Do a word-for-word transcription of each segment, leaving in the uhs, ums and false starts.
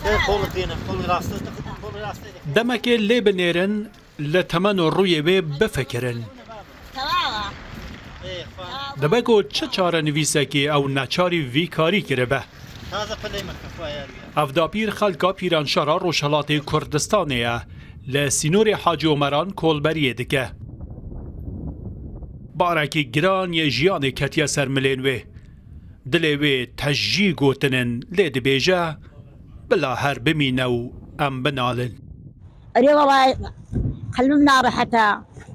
Kolê rastê, kolê rastê. Demekê lê binêrin, li temen û rûyê wê bifikirin. Dibe ku çi çarenivîsekî ew neçarî vî karî kiribe. Ev dapîr xelka Pîranşara Rojhelatê Kurdistanê ye. Li sînorê Hacî Omeran kolberiyê dike. Barekî giran yê jiyanê ketiye ser milên wê. Dilê wê tejî gotinin lê dibêje, bila her bimîne û em binalin. Erê wellahî qelbim narehet e.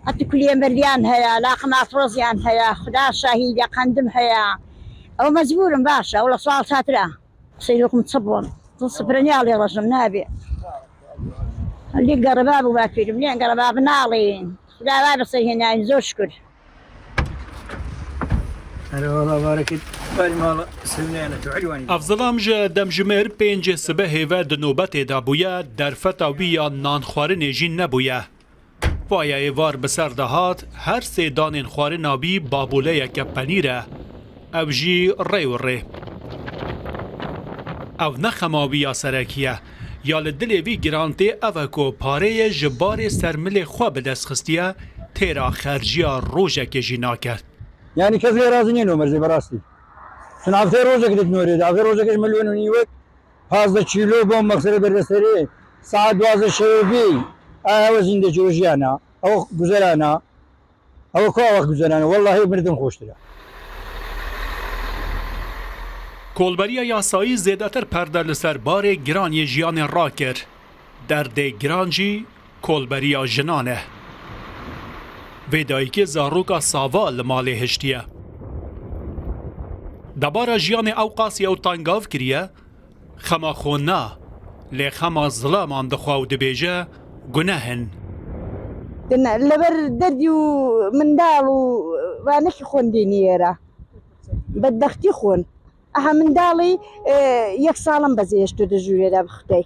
Heta kuliyê meriyan heye, laxim afroziyan heye, xuda şahîd e, qendim heye. Ew mecbûr im, baş e, wela sual çatir e. Qisey lokum çi bûn? Tu sifreni alê rejim nabê. Lê gereba bû bapîrim, lê gereba binalîn. Xuda wa bi sey hênayîn, zor şikir. Erê wela barekî berî mala sewineyane tu elwanî. Ev zilam ji demjimêr pêncê sibehê ve di nobetê de bûye, derfeta wî ya nanxwarinê jî nebûye. Vaya êvar bi ser de hat, her sê danên xwarina wî babûleyeke penîr e. Ew jî rê û rê. Ew ne xema wî ya serekî ye. Ya li dilê vî giran tê ev e ku pareyê ji barê ser milê xwe bi dest xistiye, têra xerciya rojekê jî nake. Yanî kes lê razî nîne Omer jî bi rastî. Tu navtê rojekê dinorê, navtê rojekê ji milyon û nîwek, pazdeh kîlo bom mexsere berdeserê, saet duwazdeh şewê bî, a ew zîndekî û jiyana, ew guzelana, ew ku ew guzelana, wellahî mirdim xweştir e. Kolberiya yasayî zêdetir perde li ser barê giran yê jiyanê rakir. Derdê giran jî kolberiya jinan e. Vê dayikê zaroka sava li malê hiştiye. Debara jiyanê ew qasî ew tangav kiriye, xema xwe na, lê xema zilaman dixwe û dibêje, guneh in. Li ber derdî û mindal û vanekî xwendî niyêre. Bedbextî xwend. Aha mindalî, e, yek salan bezê hişto di jûrê de bixtey.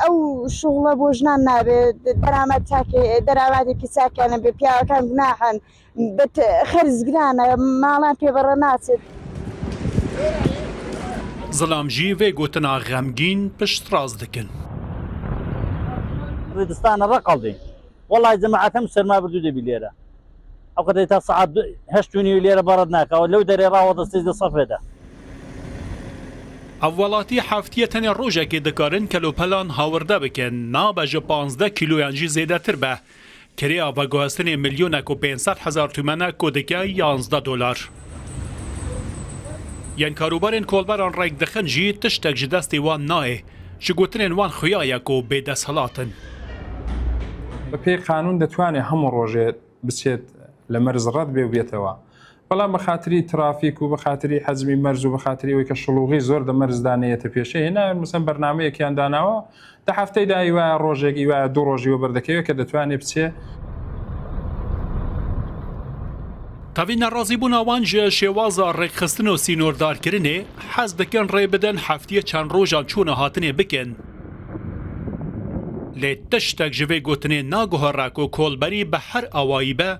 Ew şuxle bo jinan nabe, deramet çakê, derametê pîsakene be, piyawekan gunahan, bet xerz girane, malan pê bere naçe. Zilam jî vê gotina xemgîn piştrast dikin. Rêdistana re qaldî. Wellahî cemaet hemû serma birdû de bî lêre. Ew qedê ta saet du, heşt û nî lêre baret nake. Ew lew derê rawa de sêzdeh sefê de. Ev welatî heftiyê tenê rojekê dikarin kelopelan hawirde bikin. Nabe ji panzdeh kîloyan jî zêdetir be. Kirêya veguhestinê milyonek û pênc sed hezar tûmen e ku dike yanzdeh dolar. Yên karûbarên kolberan rêk dixin jî tiştek ji destê wan nayê. Ji gotinên wan xuya ye ku bêdesthilat in. بە پێی قانون دەتوانێت هەموو ڕۆژێ بچێت لە مەرز ڕەت بێ و بێتەوە. بەڵام بە خاتری ترافیک و بە خاتری حەجمی مەرز و بە خاتری ئەوەی کە شڵوغی زۆر دە مەرزدا نەیەتە پێشێ، هێناوێن مەسەن بەرنامەیەکیان داناوە، دە هەفتەی دایوایە ڕۆژێک ئیوایە دوو ڕۆژی وە بەردەکەوێت کە دەتوانێت بچێ. Tevî nerazîbûna wan ji şêwaza rêkxistin û sînordarkirinê, hez dikin rê bidin heftiyê çend rojan çûna hatinê bikin. Lê tiştek ji vê gotinê naguhere ku kolberî bi her awayî be,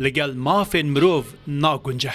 li gel mafên mirov nagunce.